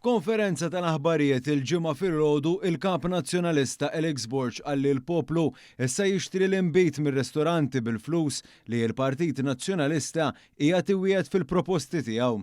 F'konferenza tal-aħbarijiet il-Ġimgħa filgħodu, il-Kap Nazzjonalista Alex Borg qal li l-poplu issa jixtri l-inbid mir-ristoranti bil-flus li l-Partit Nazzjonalista qiegħed iwiegħed fil-proposti tiegħu.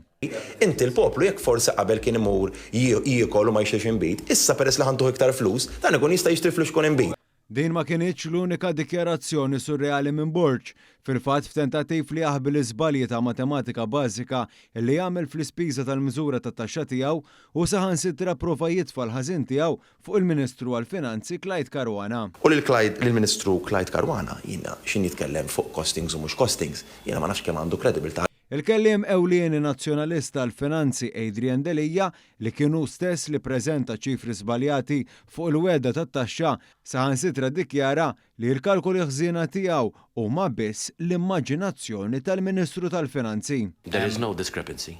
Inti l-poplu jekk forsi qabel kien imur jiekol u ma jixtrix inbid, issa peress li ħa ntuh iktar flus, dan ikun jista' jixtri flixkun inbid. Din ma kinitx l-unika dikjarazzjoni surreali minn Borg. Fil-fatt, f'tentattiv li jaħbi l-iżbalji ta' matematika bażika li għamel fl-ispiża tal-miżura tat-taxxa tiegħu, hu saħansitra pprova jitfa' l-ħażin tiegħu fuq il-Ministru għall-Finanzi Clyde Caruana. U lil Clyde, lill-Ministru Clyde Caruana, jiena x'in jitkellem fuq costings u mhux costings, jiena ma nafx kemm għandu kredibilità. Il-kelliem ewlieni Nazzjonalista għall-Finanzi Adrian Delia, li kien hu stess li ppreżenta ċifri żbaljati fuq il-wegħda tat-taxxa, saħansitra ddikjara li l-kalkoli ħżiena tiegħu huma biss l-immaġinazzjoni tal-Ministru tal-Finanzi. There is no discrepancy.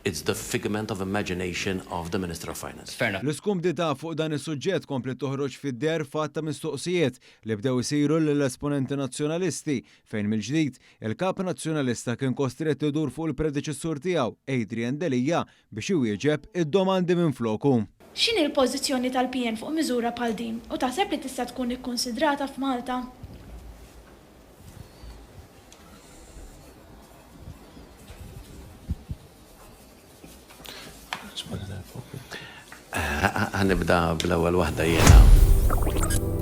It's the figment of imagination of the Minister of Finance. L-iskumdità fuq dan is-suġġett kompliet toħroġ fid-deher f'għadd ta' mistoqsijiet li bdew isiru lill-esponenti Nazzjonalisti fejn mill-ġdid Il-Kap Nazzjonalista kien kostrett idur fuq il-predeċessur tiegħu, Adrian Delia, biex iwieġeb id-domandi minfloku. X'inhi l-pożizzjoni tal-PN fuq miżura bħal din u taħseb li tista' tkun ikkunsidrata f'Malta? Ħa nibda bl-ewwel waħda jiena.